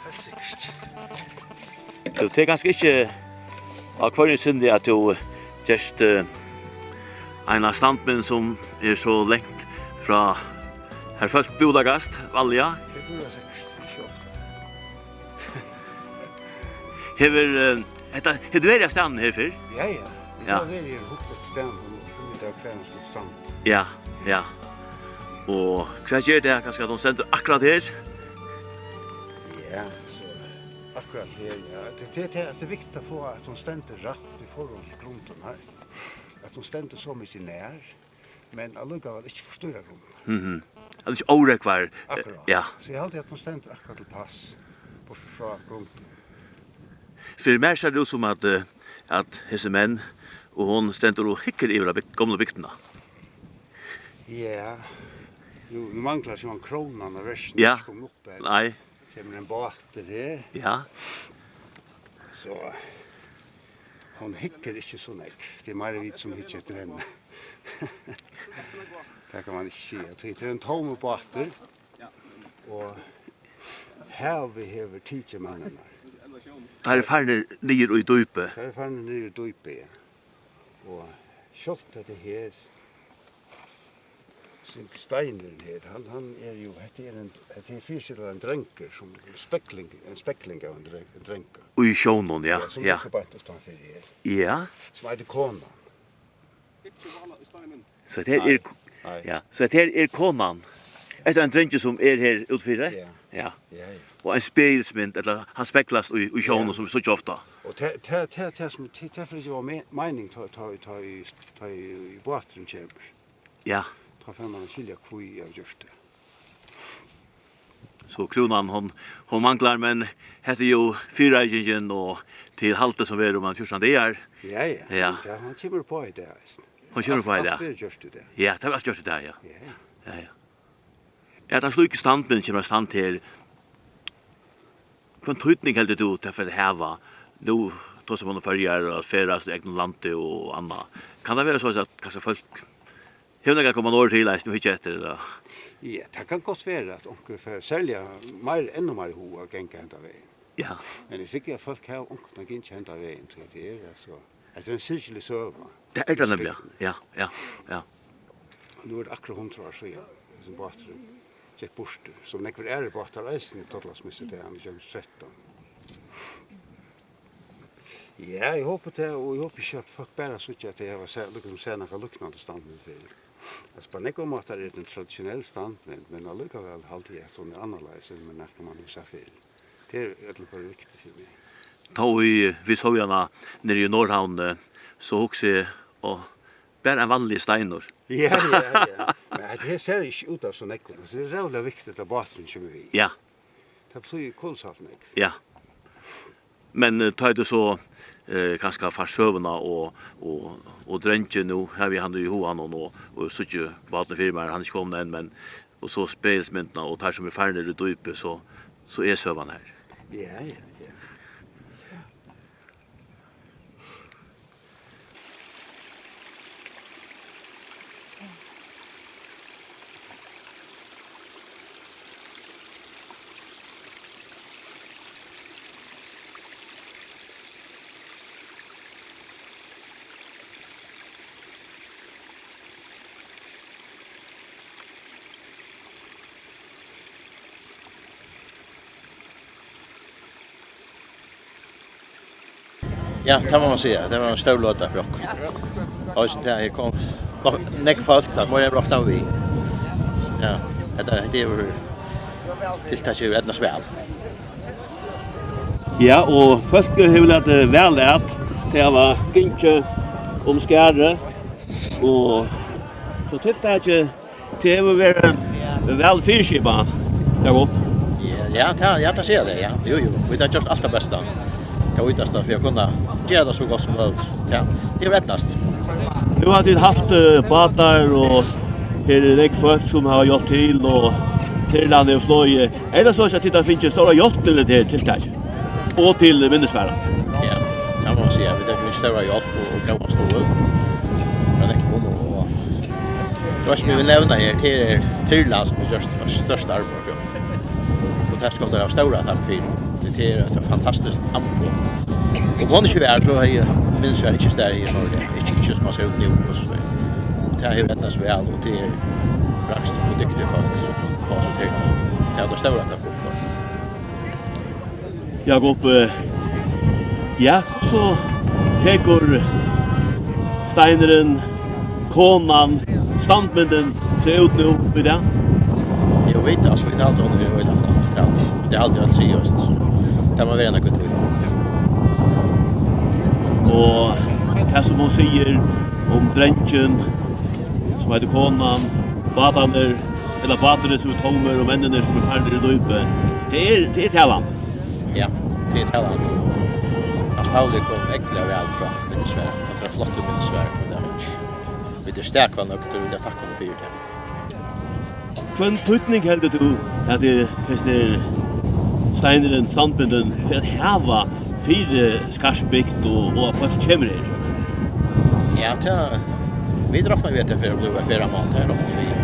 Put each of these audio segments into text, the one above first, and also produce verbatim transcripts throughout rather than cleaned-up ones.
Heilt sikkurt. Tú, tað er kanska ikki á hvørjum sinni, at tú gerst, eh, eina standmynd, sum er so langt frá har fólk búlagast, vanliga. Tað ger eg sikkurt ikki ofta. Hevur, eh, hetta, hevur tú verið á staðnum her fyrr? Ja, ja. Eg Ja. havi verið her og hugt eftir staðnum, og funnið út av, hvar hon skuldi standa. Ja, ja. Og hvat ger tað, kanska, at hon stendur akkurát her? Ja, so akkurát her, ja. Tað, tað, tað, tað er viktigt at fáa, at hon stendur rætt í forhold til grundina her. At hon stendur so mikið nær, men allíkavæl ikki forstyrra grundina. Mhm. At ikki órógvar, eh, Akkurát. ja. So eg haldi, at hon stendur akkurát til pass, burtur frá grundini. Fyri mær sær tað út sum at, eh, at hesi menn og hon stendur og hyggur yvir á byg-, gomlu bygdina. Ja. Nú, nú manglar so ein krónan á verkinum, Ja. ikki komin upp enn. Nei. Kemur ein bátur her. Ja. So, hon hyggur ikki so nógv. Tað er meira vit sum hyggja eftir henni. Tað kann man ikki siga. Tí tað er ein tómur bátur. Og havið hevur tikið menninar. Teir eru farnir niður í dýpið. Teir eru farnir niður í dýpið, ja. Og sjálvt hetta her, sum steinurin her, hann, hann er jú, hetta er ein, hetta er fyristellan ein drongur, sum spegling, ein spegling av ein drong-, ein drongur. Í sjónum, ja, Ja, sum ja. liggur beint uttan fyri her, Ja. sum eitur Konan. So hetta her Nei, er, nei. ja, so hetta her er Konan. Eftir ein drongi sum er her útfyri. Ja. Ja. Ja, ja. Og ein spegilsmynd, ella hann speglast í, í sjónum Ja. sum vit síggja ofta. Og tað, tað, tað, tað sum, tað, tað fer ikki at vera me-, meining, tá, tá, tá, tá, tá báturin kemur. Ja. Tá fær man at skilja, hví eg havi gjørt tað. So krúnan, hon, hon manglar, men hetta er jú fyrireikingin og til haldið sum verður um ein fjúrtan dagar. Ja, ja. Ja. Men tað, hann kemur upp á í dag, eisini. Hann kemur upp á í Alt, dag. alt verður gjørt í dag. Ja, tað verður alt gjørt í dag, ja. Ja, ja. Ja, ja. Ja, at ein slíkur standmynd kemur at standa her, hvønn týdning heldur tú, tað fer at hava? Nú tosar man um Føroyar og at ferðast í egnum landi og annað. Kann tað vera so at kanska fólk hevur nakað at koma norður til eisini og hyggja eftir, ella? Ja, tað kann gott vera, at onkur fær serliga meir, enn meir hug at ganga hendan vegin. Ja. Men eg trúgvi, at fólk hava onkuntíð gingið hendan vegin, tí tað er, altso, hetta er ein syrgilig søga. Tað er tað nemliga. Ja, ja, ja. Og nú er tað akkurát hundrað ár síðan, hesin báturin gekk burtur, sum nógvir aðrir bátar eisini, Tollaksmessu, tað er hann í tjúgu trettan. Ja, eg hopi tað, og eg hopi ikki, at fólk bara síggja, at tey hava sæð, líkasum sæð nakað líknandi standmynd fyrr. Altso, á nógvar mátar er tað ein traditionell standmynd, men allíkavæl haldi eg, at hon er annarleiðis, enn nakað man hevur sæð fyrr. Tað er í øllum førum viktigt fyri meg. Tá ið vit sóu hana niðri í Norðhavni, so hugsi eg, og bara ein vanligur steinur. Ja, ja, ja. Men hetta her sær ikki út av so nógvum. Altso, tað er ræðuliga viktigt, at báturin kemur við. Ja. Tað blívur kolossalt nógv. Ja. Men, eh, tá ið tú so, eh, kanska fært søguna og, og, og drongin, nú havi eg hann í huganum og, og síggi bátin fyri mær, hann er ikki komin enn, men, og so spegilsmyndina og teir sum eru farnir í dýpið, so, so er søgan her. Ja, ja, ja. Ja, tað má man siga. Tað var ein stór løta fyri okkum. Og so tað er kom nokk, nógv fólk, at meira enn rokna við. Ja, hetta, hetta er jú tiltakið, hevur eydnast væl. Ja, og fólk hevur latið væl at, tey hava gingið um skarðið, og so tiltakið Tað hevur verið væl fyriskipað, Jakob. Ja, ja, tað, ja, tað sigur tað, ja. Jú, jú, vit hava gjørt alt tað besta. Tað víðasta fyri at kunna gera tað so gott sum møguligt. Ja, tað hevur eydnast. Nú hava tit havt, eh, bátar, og her eru nógv fólk sum hava hjálpt til, og tyrlan hevur flogið. Er tað so, at tit hava fingið stóra hjálp til hetta her tiltak? Og til minnisvarða. Ja, tað má man siga. Vit hava fingið stóra hjálp og, og góðan stuðul frá nógvum, og tað sum eg vil nevna her, tað er tyrlan, sum hevur gjørt størsta arbeiði fyri okkum. Tað skal tær hava stóra takk fyri. Tað er eitt fantastiskt amboð. Og um hon ikki var, so hevði Minnisvarðin ikki staðið her í Noregi. Ikki, ikki sum hann sær út nú, og so. Tað hevur eydnast væl, og tað er praktiskt og dygtig fólk, sum fáa so til. Tað er tað stóra takk upp. Jakob, eh, ja, so tekur steinurin, konan, standmyndin seg út nú í dag? Jú, vit, altso, vit halda, hon er øgiliga flott, tað haldi, tað haldi eg øll siga, veitst tú, so tað má vera nakað í tí. Og tað sum hon sigur um drengin, sum eitur Konan, bátarnir, ella báturin sum er tómur og menninir sum eru farnir í dýpið, tað er, tað er talandi. Ja, tað er talandi. Hans Pauli kom ógvuliga væl frá Minnisvarða. Tað er flott Minnisvarði frá dag. Vit eru stakliga nøgdir og vilja takka honum fyri tað. Hvønn týdning heldur tú at, eh, hesin her steinurin, standmyndin, fer at hava fyri Skarvsbygd og, og at fólk kemur her? Ja, tað, vit rokna við, at tað fer at blíva eitt ferðamál, tað rokna vit.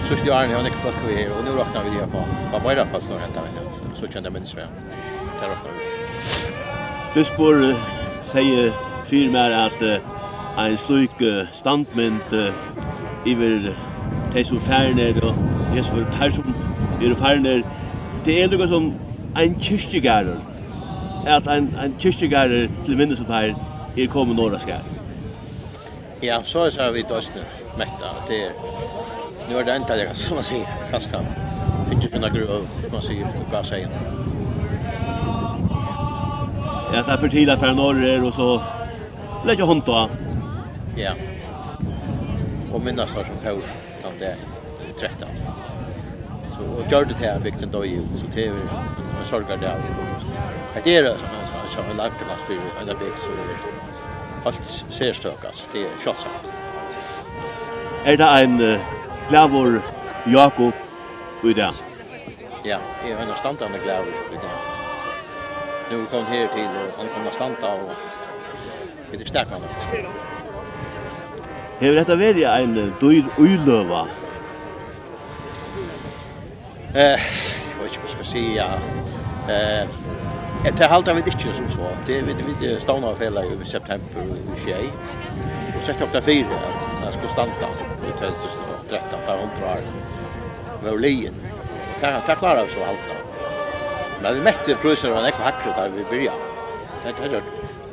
Síðstu árini hava nógv fólk verið her, og nú rokna vit við at fáa, fáa meira fólk, nú hendan vegin, at síggja henda Minnisvarða. Tað rokna vit. Bispur, eh, segði fyri mær, at, eh, ein slík, eh, standmynd, eh, yvir tey, sum farin eru, og hesi, teir, sum eru farnir, tað er líka sum ein kirkjugarður, at ein, ein kirkjugarður til minnis um teir er komin norður á Skarð. Ja, soleiðis hava vit eisini mett tað. Tað er, nú er tað endaliga, sum man sigur, kanska fingið sína grøv, sum man sigur, hvat sigur. Ja, tað ber til at fara norður og so leggja hond á. Ja. Og minnast teir, sum fóru tann dag trettan. So, og gjørdi tað, at bygdin doyði út, so tað er ein sorgardagur. Hetta er, altso, altso, ein lagnast fyri eina bygd, sum er heilt serstøk, altso, tað er sjáldsamt. Er tað ein, eh, glaður Jakob í dag? Ja, eg eri einastandandi glaður í dag. Nú er komin her til, og hann er komin at standa, og vit eru stakliga nøgd. Hevur hetta verið ein, eh, dýr íløga? Eh, eg veit ikki, hvat skal eg siga. Eh, eh, tað halda vit ikki sum so. Tað, vit, vit stovnaðu felagið í septembur í sjey, og settu okkum tað fyri, at tað skuldi standa í tvey túsund og trettan, tá hundrað ár vóru liðin. Tað, tað kláraðu vit so at halda. Men vit mettu, at prísurin var nógv hægri, tá vit byrjaðu. Tað, tað gjørdi vit.